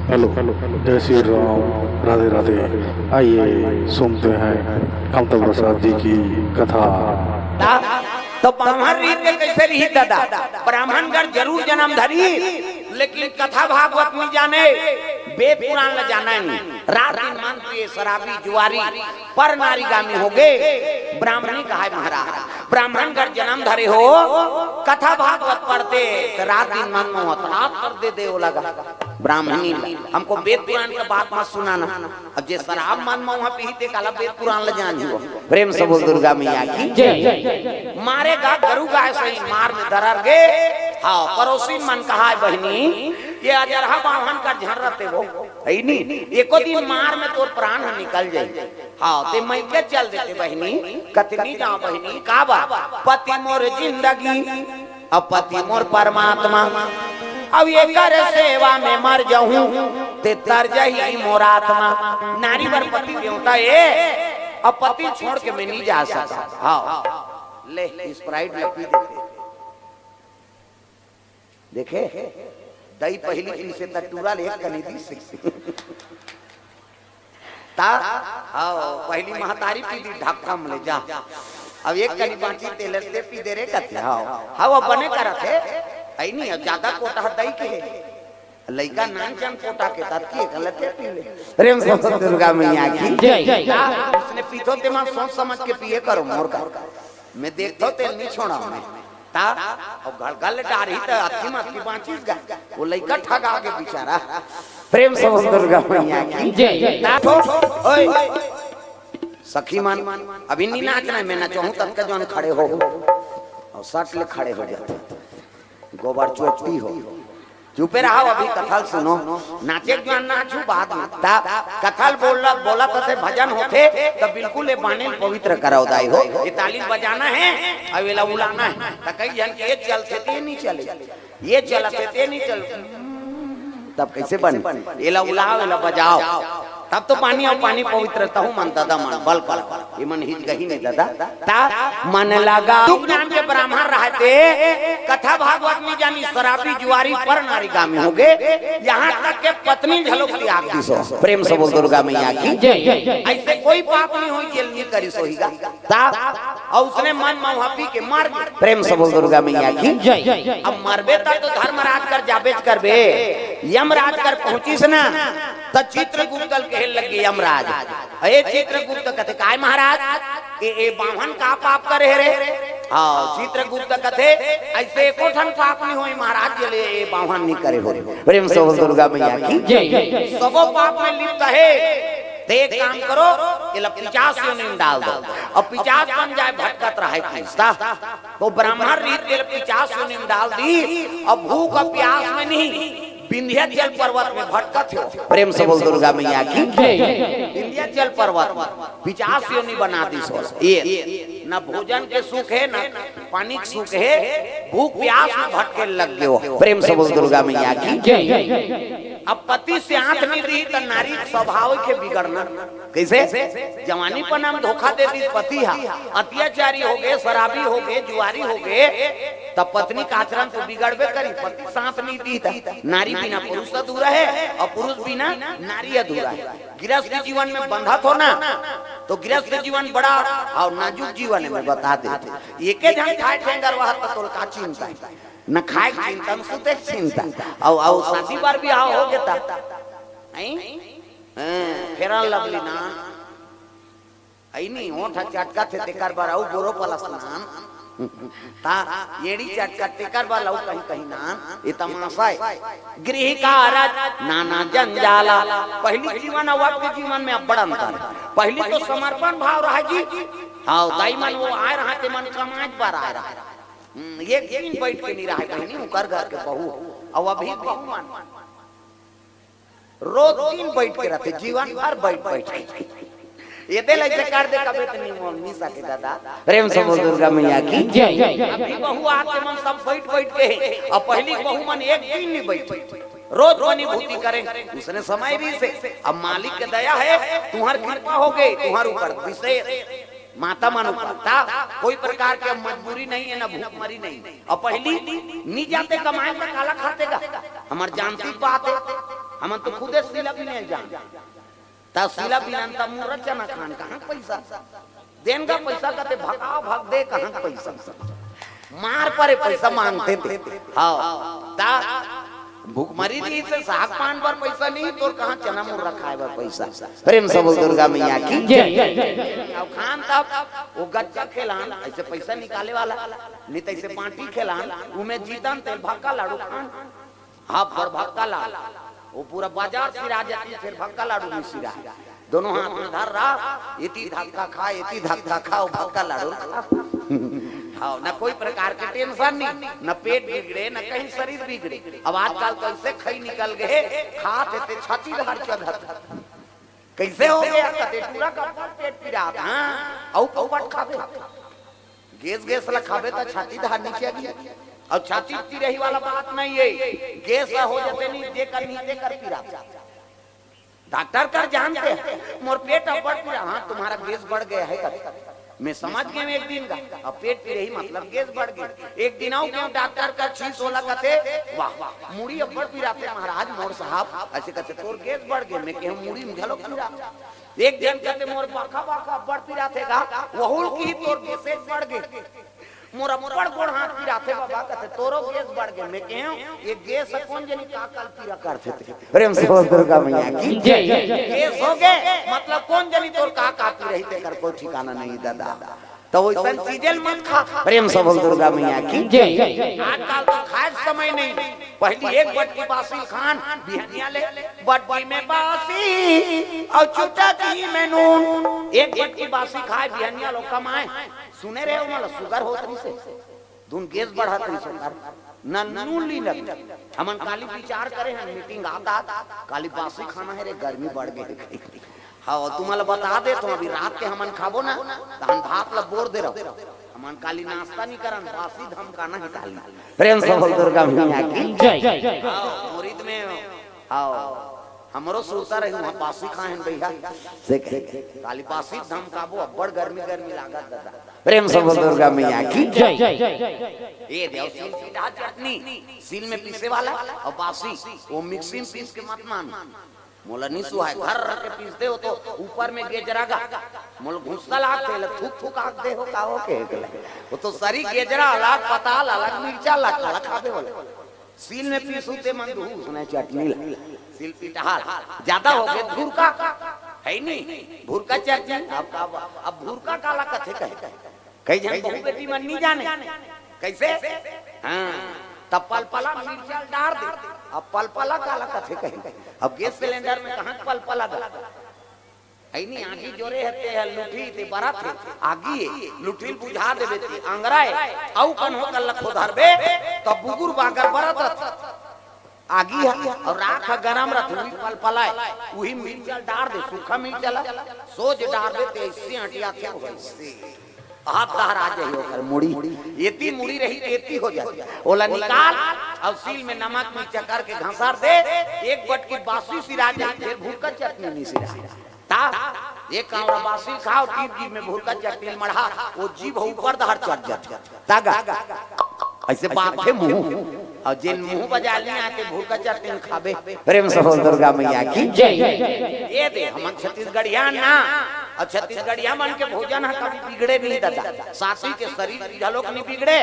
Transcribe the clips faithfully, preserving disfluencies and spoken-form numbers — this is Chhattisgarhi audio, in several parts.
हेलो, जय श्री राम, राधे राधे। आइए सुनते हैं कामता प्रसाद जी की कथा। ता, तो बाम्हन रीत के कैसे रही दादा? ब्राह्मण घर जरूर जन्म धरी, लेकिन कथा भागवत नहीं जाने, वेद पुराण ल जाना नहीं। रात दिन मंत्र ये शराबी जुआरी पर नारीगामी हो गए। ब्राह्मणी कहाय महाराज, ब्राह्मण घर जन्म धरे हो, कथा भागवत पढ़ते तो रात दिन मन मोहत रात कर दे दे वो लगा ब्राह्मणी। हमको वेद पुराण के बात मत सुनाना। अब जे शराब मन मउहा पीही ते काला वेद पुराण ल जान हो। प्रेम से बोल दुर्गा मैया की। जय। मारे गा गरु गाय सही मार में दरर गे। हाँ, पड़ोसी मन कहाय बहिनी, ये अजरहा बाम्हन कर झन रहते वो, है नी? एको दिन मार में तोर प्राण ह निकल जाई। हाँ, ते मइके चल देते बहिनी। कतनी जाओ बहिनी, का बा? पति मोर जिंदगी, अब पति मोर परमात्मा, अब एकर सेवा में मर जाहूं, ते तर जाही मोर आत्मा। नारी बर पति देवता ए, अब पति छोड़ के मैं नहीं जा सका। हाँ, ले स्प्राइट ल पी देते। देखे, दई पहिली पीसे त टूरा ले एक कनी दी से। ता, हाँ, पहिली महतारी पी दी ढक्कम ले जा। अब एक कनी बांची तेल ते पी दे रे कथे। हाँ, हाँ, अब बने करत हे। आई नहीं, अब ज्यादा कोटा दई के हे। लइका नान चन कोटा के तात की एक लते पी ले। प्रेम से बोल दुर्गा मैया की। जय। ता, उसने पीथो ते मां सोच समझ के पिए करो मोर का। मैं देखथो तेल नहीं छोड़ा मैं। ता, अब गल गल डारही त अतकी मत की बांचिस गा। वो लइका ठगा के बेचारा। प्रेम से बोल दुर्गा मैया की। जय। ता, ठो, ओए। सखी मन, अभी नहीं नाचना है, मैं नचाहूं तब तक जौन खड़े हो। और सट ले खड़े हो जाते। गोबर चोटी हो। चुपे रहो, अभी कथा ल सुनो। नाचे के जौन नाचू बाद में। ता, कथा ल बोल, बोला तो थे भजन होथे, तो बिल्कुल ये बाने ल पवित्र कराओ दाई हो। ये ताली ल बजाना है, अब एला उलाना है। त कई जन के ये चलथे ते नहीं चले, ये चलथे ते नहीं चल। तब कैसे बन? एला उलाओ, एला बजाओ, तब तो पानी और पानी पवित्र तहु मन दादा मन बल पर। ये मन हित गही नहीं दादा। ता मन लगा। दुख नाम के ब्राह्मण रहते, कथा भागवत नहीं जानी, शराबी जुआरी पर नारी गामी हो गए। यहाँ तक के पत्नी झलक त्याग दी सो। प्रेम से बोल दुर्गा मैया की। जय। ऐसे कोई पाप नहीं हो, जेल नहीं करी सोहीगा। ता, और उसने मन मौहा पी के मर गए। प्रेम से बोल दुर्गा मैया की। जय। अब मरबे तब तो धर्मराज कर जाबेच करबे। यमराज कर पहुंचिस ना, त चित्रगुप्त ल कहे लगे यमराज, "ए चित्रगुप्त," कथे, "काय महाराज, ए, ए बाम्हन का पाप करे रे?" हाँ, चित्रगुप्त कथे, "ऐसे एको ठन पाप नहीं होई महाराज, जे ले ए बाम्हन नहीं करे हो।" प्रेम से बोल दुर्गा मैया की। जय। सबो पाप में लिप्त है। ते एक काम करो, एला पिचास योनि में डाल दो। अब पिचास बन जाए, भटकत रहे किस्ता। तो ब्राह्मण रीत के पिचास योनि में डाल दी। अब भूख और प्यास में नहीं, विंध्याचल पर्वत में भटकत हो। प्रेम से बोल दुर्गा मैया की। जय। विंध्याचल पर्वत में पिचास योनि बना दी सो। ये न भोजन के सुख है, न पानी के सुख है, भूख प्यास में भटके लग गए हो। प्रेम से बोल दुर्गा मैया की। जय। अब पति साथ नहीं दी त नारी के स्वभाव के बिगड़ना। कैसे? जवानी पना में धोखा दे दी पति हा, अत्याचारी हो गए, शराबी हो गए, जुआरी हो गए, तब पत्नी का आचरण तो बिगड़बे करी। पति साथ नहीं दी त नारी बिना पुरुष अधूरा है और पुरुष बिना नारी अधूरा है। गृहस्थ जीवन में बंधत हो ना, तो गृहस्थ जीवन बड़ा और नाजुक जीवन है, मैं बता देते। एके जन खाए ठेंगर वह तो तोल का चिंता है, न खाए के चिंता, न सुते के चिंता। और, और शादी बार भी आओ हो गए तब, नहीं? हाँ, फेरन लवली ना। आई नहीं, ओठ चटका थे तेकर बार आऊ बोरो पलस नान। ता, एड़ी चटका तेकर बार लाऊ कहीं कहीं नान। ये तमाशा है। गृह का रज नाना जंजाला। पहली जीवन और अब के जीवन में अब बड़ा अंतर है। पहली तो समर्पण भाव रहा जी। हाँ, दाई मन वो आए रहा, ते मन कमाज बार आए रहा। हम्म, एक दिन बैठ के नहीं रहा बहनी, उकर घर के बहू। और अभी बहू मन रोज दिन बैठ के रहते, जीवन भर बैठ बैठ के। ये दे ले से कर दे कबे तो नहीं मोल नहीं सके दादा। प्रेम से बोल दुर्गा मैया की। जय। अभी बहू आते मन सब बैठ बैठ के है। अब पहली बहू मन एक दिन नहीं बैठ, रोज बनी भूती करें। उसने समय भी से, अब मालिक के दया है, तुम्हार कृपा हो गई, तुम्हार ऊपर विशेष। माता मन ऊपर ता, कोई प्रकार के मजबूरी नहीं है, ना भूख मरी नहीं। और पहली नी जाते कमाए में काला खाते का, हमार जानती बात है। हमन तो खुदे सिला बिने जान। त सिला बिनन त मुर्रा चना खान, कहाँ पैसा? देन का पैसा कते भका भक दे, कहाँ पैसा? मार परे पैसा मांगथे ते। हाँ। त भुखमरी रहिसे साग पान बर पैसा नहीं, तोर कहाँ चना मुर्रा खाए बर पैसा? प्रेम से बोल दुर्गा मैया की। जय। अब खान तब वो गच्चा खेलान, ऐसे पैसा निकाले वाला, नहीं तो ऐसे बांटी खेलान, उमे जीतन तेल भक्का लाडू खान। हाँ, बड़ भक्का लाडू। वो पूरा बाजार सिरा जाती, फिर भक्का लाडू नहीं सिरा। दोनों हाथ में धर रहा, एती धक्का खा, एती धक्का खा, वो भक्का लाडू खा। हाँ, न कोई प्रकार के टेंशन नहीं, न पेट बिगड़े, न कहीं शरीर बिगड़े। अब आजकल तो ऐसे खई निकल गए, खात हे ते छाती धार चढ़त। कैसे हो गया? कते टूरा का बड़ पेट पिरात, हाँ, अउ पोपट खाबे। गैस, गैस ला खाबे त छाती धार नीचे गिर। अउ छाती पिरही वाला बात नहीं है, गैस हो जाते नहीं, जेकर नहीं तेकर पिरात। डॉक्टर कर जानते हैं, मोर पेट अब्बड़ पिरा, हाँ, तुम्हारा गैस बढ़ गया है कते। मैं समझ गए एक दिन का, अब पेट पिरही मतलब गैस बढ़ गया। एक दिन आऊ क्यों डॉक्टर कर छीस होला कथे, वाह, वाह, मुड़ी अब्बड़ पिराथे महाराज मोर साहब, ऐसे कथे तोर गैस बढ़ गया, मैं कहूँ मुड़ी में घलो पिरा। एक दिन कथे मोर बाखा बाखा अब्बड़ पिराथे गा, वहुल की तोर गैस बढ़ गया। मोर अब्बड़ गोड़ हाथ पिराथे बाबा, कथे तोरो गैस बढ़ गया, मैं कहूँ ये गैस कौन जनी का कल पीरा करथे ते। प्रेम से बोल दुर्गा मैया की। जय। गैस हो गए, मतलब कौन जनी तोर का का पीरही तेकर कोई ठिकाना नहीं दादा। तो वैसन चीजें मत खा। प्रेम से बोल दुर्गा मैया की। जय। आजकल तो खाए के समय नहीं, पहली एक बटकी बासी खान, बिहनिया ले बटकी में बासी और चुटकी में नून। एक बटकी बासी खाए, बिहनिया लो कमाए। सुने रहे हो, मतलब सुगर होत रहिसे, धुन गैस बढ़त रहिसे, न नून ली लग। हमन काली विचार करे हैं, मीटिंग आता, आता, काली बासी खाना है रे, गर्मी बढ़ गई। हाँ, तुम्हाला बता देत हों, अभी रात के हमन खाबो ना, त हम भात ला बोर दे रहो। हमन काली नाश्ता नहीं करन, बासी धमकाना ही काली। प्रेम से बोल दुर्गा मैया की। जय। हाँ, मुरीद में, हाँ, हमरो सुरता रही, वहाँ बासी खाए हैं भैया। से कहे, काली बासी धमकाबो, अब्बड़ गर्मी, गर्मी लागत दादा। प्रेम से बोल दुर्गा मैया की। जय। ये देव सील पीटा चटनी, सील में पीसे वाला और बासी, वो मिक्सी में पीस के मत मान। मोला नहीं सुहाय, घर रख के पीस दे हो तो ऊपर में गेजरा गा। मोला गुस्सा लागथे, ले थूक थूक आग दे हो का हो के एकला। वो तो सरी गेजरा अलग, पताल अलग, मिर्चा अलग, अलग खाबे बोले। सील में पीसू ते मन दुहू, उसने चटनी ला। सील पिटहाल। ज्यादा हो गए, भुरका। है नहीं? भुरका चटनी। अब, अब, अब भुरका काला कथे कहे। कई झन बहू बेटी मन नहीं जाने। कैसे? हाँ। तब पलपला मिर्चा डार दे। अब पलपला काला कथे कहे। अब गैस सिलेंडर में कहाँ पलपला गा? है नहीं, आगी जोरे हे ते ह लुठी ते बरत हे, आगी हे, लुठी ल बुझा देबे ते अंगरा हे, अउ कन्हो कर लखो धरबे, तब बुगुर बागर बरत रथे। आगी ह, अउ राख ह गरम रथे, उही पलपलाए, उही मिर्चा ल डार दे, सूखा मिर्चा ल, सोझ डार दे ते अइसे अंटियाथे, अइसे। हाथ दहरा जाही ओकर मुड़ी, एती मुड़ी रही, एती हो जाही। ओला निकाल, अउ सील में नमक मिर्चा करके घसर दे, एक बटकी बासी सिरा जाही, फिर भुरका चटनी नहीं सिरा। ता, एक कांवरा बासी खाओ, तीन जीभ में भुरका चटनी मढ़ा, वो जीभ ऊपर दहर चढ़ जाथे। तागा, ऐसे बाथे मुंह, अउ जेन मुंह बजा लिया ते भुरका चटनी खाबे। प्रेम से बोल दुर्गा मैया की। जय। ये दे, हमन छत्तीसगढ़िया ना, अउ छत्तीसगढ़िया मन के भोजन ह कभी बिगड़े नहीं दादा। साथी के शरीर घलोक नहीं बिगड़े,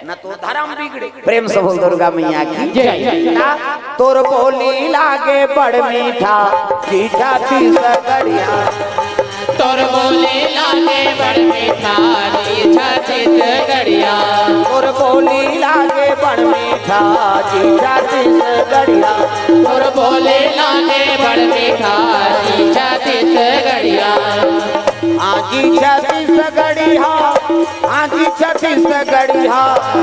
न तो धर्म बिगड़े। प्रेम से बोल दुर्गा मैया की। जय। ना, तोर बोली लागे बड़ मीठा, मीठा छत्तीसगढ़िया। तोर बोली लागे बड़ मीठा, मीठा छत्तीसगढ़िया। तोर बोली लागे बड़ मीठा, मीठा छत्तीसगढ़िया। तोर बोली लागे बड़ मीठा, मीठा छत्तीसगढ़िया। हाँ जी छत्तीसगढ़िया, हाँ जी छत्तीसगढ़िया।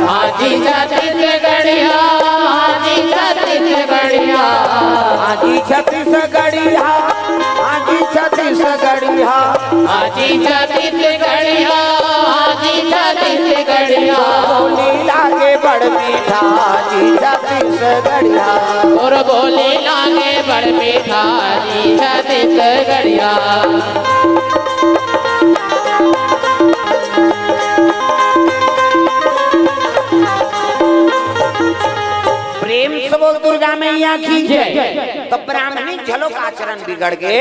हाँ जी छत्तीसगढ़िया, हाँ जी छत्तीसगढ़िया। हाँ जी छत्तीसगढ़िया, हाँ जी छत्तीसगढ़िया। हाँ जी छत्तीसगढ़िया, हाँ जी छत्तीसगढ़िया। बोली लागे बड़ मीठा, हाँ जी छत्तीसगढ़िया। तोर बोली लागे बड़ मीठा, हाँ जी छत्तीसगढ़िया। प्रेम से बोल दुर्गा मैया की जय। त ब्राह्मणी घलो का आचरण बिगड़ गे,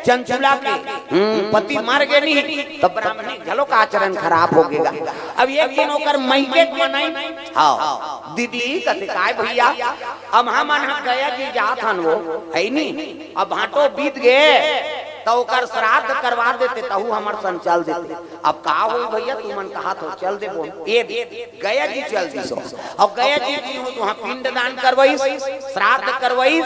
चंचुला के, हम्म, पति मर गे नहीं, त ब्राह्मणी घलो का आचरण खराब हो गेगा। अब एक दिन ओकर मइके के मनई, हाँ, दीदी कथे, "काय भइया, अब हमन ह गया जी जात हन वो, हइ नी, अब भांटो बीत गे, त ओकर श्राद्ध करवा देते, तहू हमर संग चल देते।" अब का होई भइया, तुमन कहत हो, चल देबो। ए गया जी चल दिस। अउ गया जी गे हों, उहाँ पिंडदान करवइस, श्राद्ध करवइस,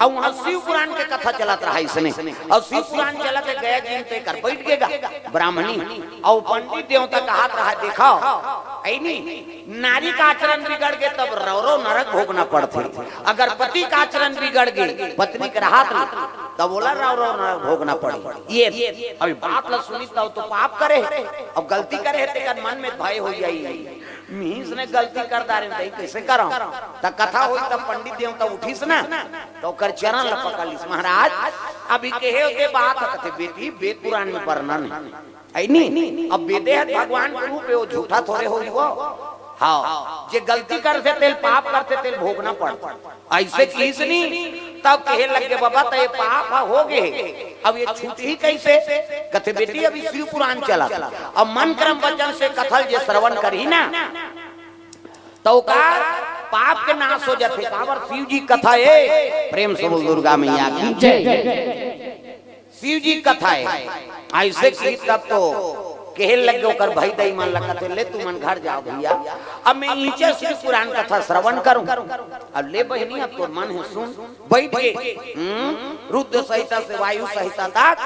अउ उहाँ शिव पुराण के कथा चलत रहा इसने। अउ शिव पुराण चलत हे, गया जी तेकर बइठ गेगा ब्राह्मणी। अउ पंडित देवता कहत रहा, "देखव, हइ नी, नारी का आचरण बिगड़ गे तब रौरव नरक भोगना पड़थे। अगर पति का आचरण बिगड़ गे, पत्नी के रहत नहीं, तब ओला रौरव नरक भोगना पड़े।" ए, अभी बात ला सुनिस तब तो पाप करे हे, अब गलती करे हे, तेकर मन में भय हो जाई। मिहिस ने गलती कर डारेंव, त कइसे करंव? त कथा होइस, त पंडित देवता उठिस ना, त ओकर चरण ल पकड़ लिस, "महाराज, अभी कहे होते बात ह।" कथे, "बेटी, वेद पुराण में वर्णन हे, हइ नी? अब वेदे ह भगवान के रूप हे, वो झूठा थोरे होही वो।" हाँ, जे गलती करथे, तेल पाप करथे, तेल भोगना पड़थे। अइसे किहिस नी, तब कहे लग गे, "बाबा, त ए पाप ह हो गे हे, अब ए छूटही कइसे?" कथे, "बेटी, अभी शिव पुराण चलत, अब मन क्रम वचन से कथा ल जे श्रवण करही ना, त ओकर पाप के नाश हो जाथे।" काबर? शिव जी कथा हे। प्रेम से बोल दुर्गा मैया की जय। शिव जी कथा हे। अइसे किहिस तब तो कहे लग गे ओकर भई दई मन ला, कथे, "ले तुमन घर जाव भइया, अब मैं इहिंचे शिव पुराण कथा श्रवण करहूँ।" अब ले बहिनी, अब तोर मन हे सुन, बइठ गे। हम्म, रुद्र संहिता से वायु संहिता तक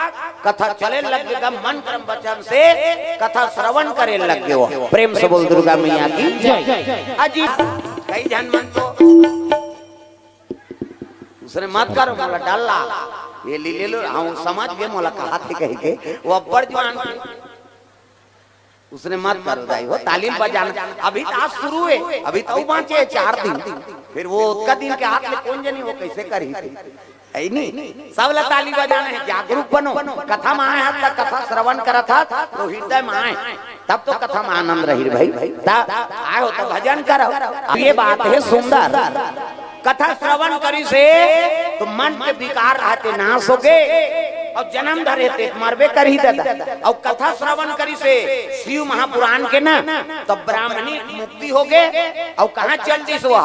कथा चले लग गे, मन क्रम वचन से कथा श्रवण करे लग गे। प्रेम से बोल दुर्गा मैया की जय। अजी, कई झन मन तो उसने मत करो, मोला डर लाग। ए लीले लो, हाँ, समझ गे मोला कहत हे कहिके, वो अब्बड़ जुआन हे। उसने मत करो दाई हो, ताली बजाना। अभी त आज शुरू हे, अभी त अउ बाँचे हे चार दिन। फिर वो ओतका दिन के हाथ ले कोन जनी वो कइसे करही? हइ नी? सब ला ताली बजाना हे, जागरूक बनो। कथा म आए हव त कथा श्रवण करत हव, त हृदय म आए, तब तो कथा म आनंद रही रे भई। त आए हो त भजन करव। अब ए बात हे सुंदर। कथा श्रवण करिस हे, त मन के विकार रहत हे नाश होगे, अउ जनम धरे हे त मरबे करही ददा। अउ कथा श्रवण करिस हे शिव महापुराण के ना, त ब्राह्मणी मुक्ति होगे, अउ कहाँ चल दिस वो?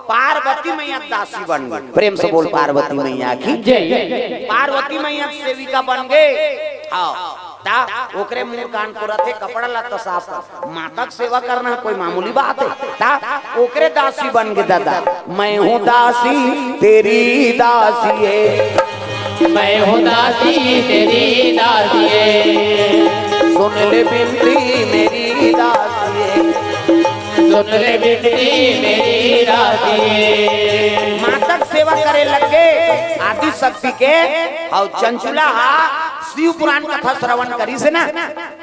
पार्वती मैया के दासी बन गे। प्रेम से बोल पार्वती मैया की जय। पार्वती मैया के सेविका बन गे। हाँ, त ओकरे मुंह कान पुरत हे, कपड़ा लत्ता साफ कर। माता के सेवा करना कोई मामूली बात हे? त ओकरे दासी बन गे ददा। मैं हूँ दासी तेरी दासी हे। मैं हूँ दासी तेरी दासी हे। सुन ले बिनती मेरी दासी हे। सुन ले बिनती मेरी दासी हे। माता के सेवा करे लग गे आदि शक्ति के। अउ चंचुला ह शिव पुराण कथा श्रवण करिस ना,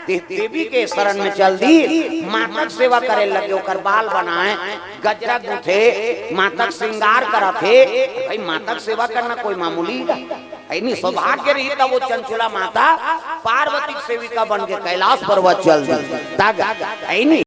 ते देवी के शरण में चल दिस, माता के सेवा करे लग गे, ओकर बाल बनाए, गजरा गूंथे, माता के श्रृंगार करत हे। भई माता के सेवा करना कोई मामूली हे? हइ नी, सौभाग्य रही त वो चंचुला माता पार्वती के सेविका बन के कैलाश पर्वत चल दिस। त गा, हइ नी?